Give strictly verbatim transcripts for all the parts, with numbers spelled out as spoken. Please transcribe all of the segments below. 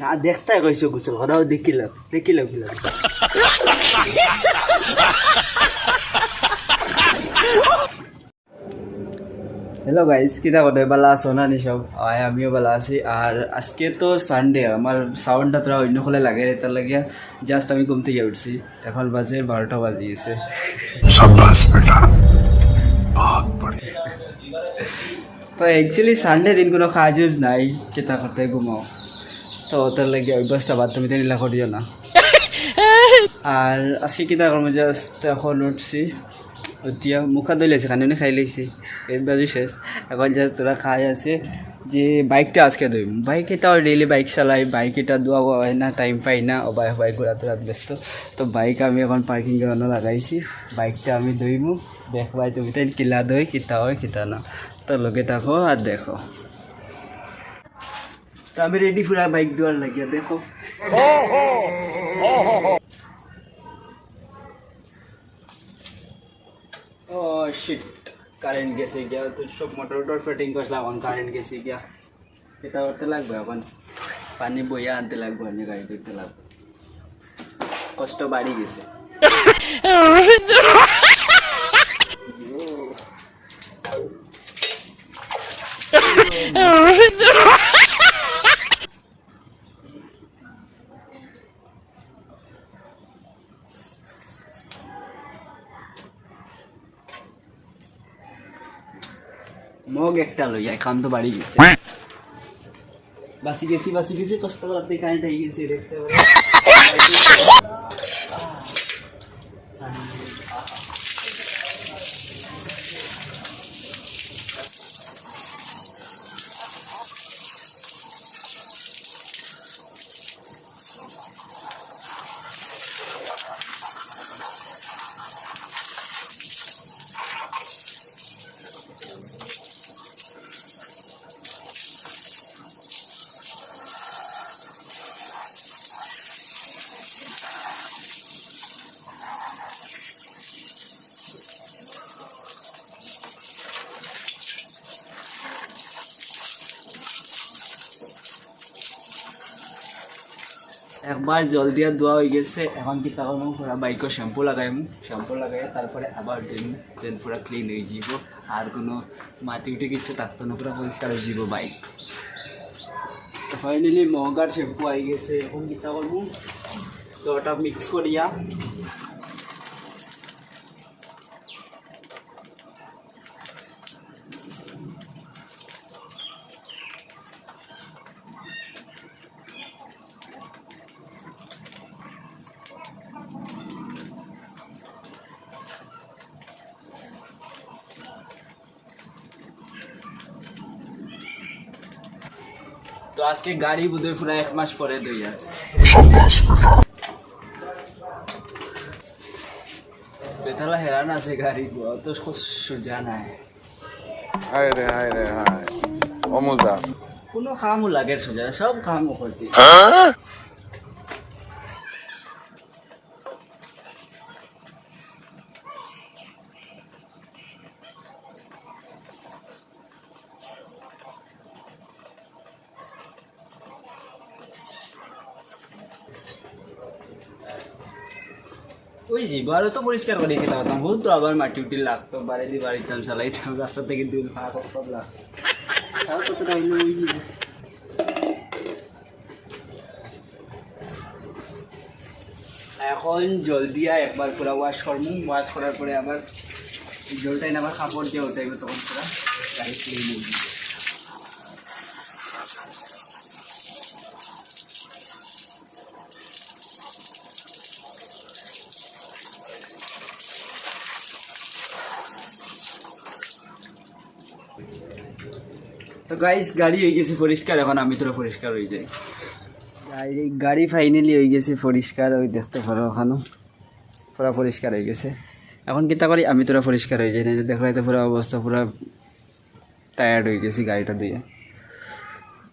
না, দেখতায় কইছো গোসল করাও, দেখিলাম, দেখিলাম, দেখিলাম। হ্যালো গাইস, কিতা করো? ভালা আছো না নি সব? আয়, আমিও ভালা আছি। আর আজকে তো সানডে, আমার সাউন্ডটা থুড়া অন্য খলে লাগে, এটার লাগিয়া জাস্ট আমি ঘুম থাকি উঠছি। এখন বাজে বারোটা বাজি গেছে। সাব্বাস বেটা, বহুত বড়িয়া। তো অ্যাকচুয়ালি সানডে দিন কুনু কাজ উজ নাই, কিতা করতে ঘুমাও। তো ওটার লাগি অভ্যাসটা বাদ, তুমি তো নিলা করিও না। আর আজকে কিতা করবো, জাস্ট এখন উঠছি, উঠিয়া মুখ হাত ধুইলাইছি, খানি খাই লাইছি, পেট বাজি শেষ। এখন জাস্ট থুড়া কাজ আছে, যে বাইকটা আজকে ধুইমু। বাইক এটা ডেইলি বাইক চালাই, বাইক এটা ধোয়া হয় না, টাইম পাই না, ও বাইক বাইক ঘোরা তোরা ব্যস্ত। তো বাইক আমি এখন পার্কিং এ লাগাইছি, বাইকটা আমি ধুইমু। দেখবায় তুমি তাই কিলা ধুই, কিতা হয় কিতা না। তো লগে থাকো আর দেখো। তো আমি রেডি পুরা বাইক ধোয়ার লাগিয়া, দেখো। ও শিট, কারেন্ট গেছে গিয়া। তো সব মোটর উটর ফিটিং করছিলাম, এখন কারেন্ট গেছে গিয়া। এটা করতে লাগবে এখন, পানি বইয়া আনতে লাগবে, আমি গাড়ি ধরতে লাগবে। কষ্ট বাড়ি গেছে। মগ একটা লইয়া কাম তো বাড়ি গেছে। বাঁচি গেছি, বাঁচি গেছি, কষ্ট করতে কারেন্ট হয়ে গেছে, দেখতে পারো। একবার জল দিয়া ধোয়া হয়ে গেছে, এখন কিতা করমু, পুরা বাইকো শ্যাম্পু লাগাইমু, শ্যাম্পু লাগাই তারপরে আবার ধুইমু, then পুরা ক্লিন হয়ে যাব। আর কোনো মাটি উটি কিছু থাকতো না, পুরা পরিষ্কার হয়ে যাব বাইক। তো ফাইনালি মগ আর শ্যাম্পু আই গেছে, এখন কিতা করমু, তো ওটা মিক্স করিয়া তো আজকে গাড়ি বোধহয় পুরা এক মাস পরে ধইয়া। বেতালা হেরান আছে গাড়ি, তো সুজা নাই। হায় রে, হায় রে, হায়। অমুজা। কোনো কামও লাগে সুজা, সব কামও করতে। ওই জীব আরো তো পরিষ্কার করে খেতে পারতাম, বহুত তো আবার মাটি উটি লাগতো, বাড়ি দিয়ে বাড়িতাম, চালাইতাম, রাস্তা থেকে দুল ফাঁক সব লাগতো। তাও কতটা হইলো ওই জীব। এখন জল দিয়া একবার পুরা ওয়াশ করমু, ওয়াশ করার পরে আবার জলটা এনে আবার কাপড় দিয়ে উঠাইবো, তখন পুরা গাড়ি ক্লিন হয়ে যাবে। তো গাইস, গাড়ি হয়ে গেছে পরিষ্কার, এখন আমি তোরা পরিষ্কার হয়ে যাই। গাড়ি, গাড়ি ফাইনালি হয়ে গেছে পরিষ্কার, ওই দেখতে পারো ওখানে পুরা পরিষ্কার হয়ে গেছে। এখন কিতা করি, আমি তোরা পরিষ্কার হয়ে যাই, না দেখলে তো পুরা অবস্থা পুরা টায়ার্ড হয়ে গেছি গাড়িটা ধুয়ে।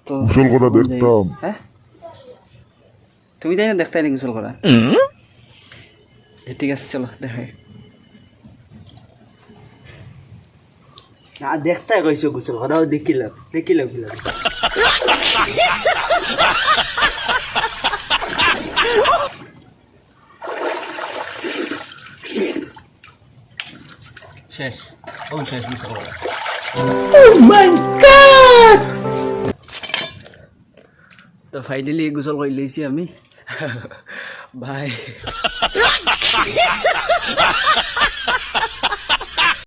তো গোসল করা এখন যাই। দেখতাম। হ্যাঁ, তুমি তাই না দেখতে নি গোসল করা? এ, ঠিক আছে, চলো দেখাই। না, দেখতে কইছো গোসল করাও, দেখিলাম, দেখিলাম, দেখিলাম। শেষ। ও শেষ গোসল করা। Oh my God! তো ফাইনালি গোসল করি লইছি আমি। বাই।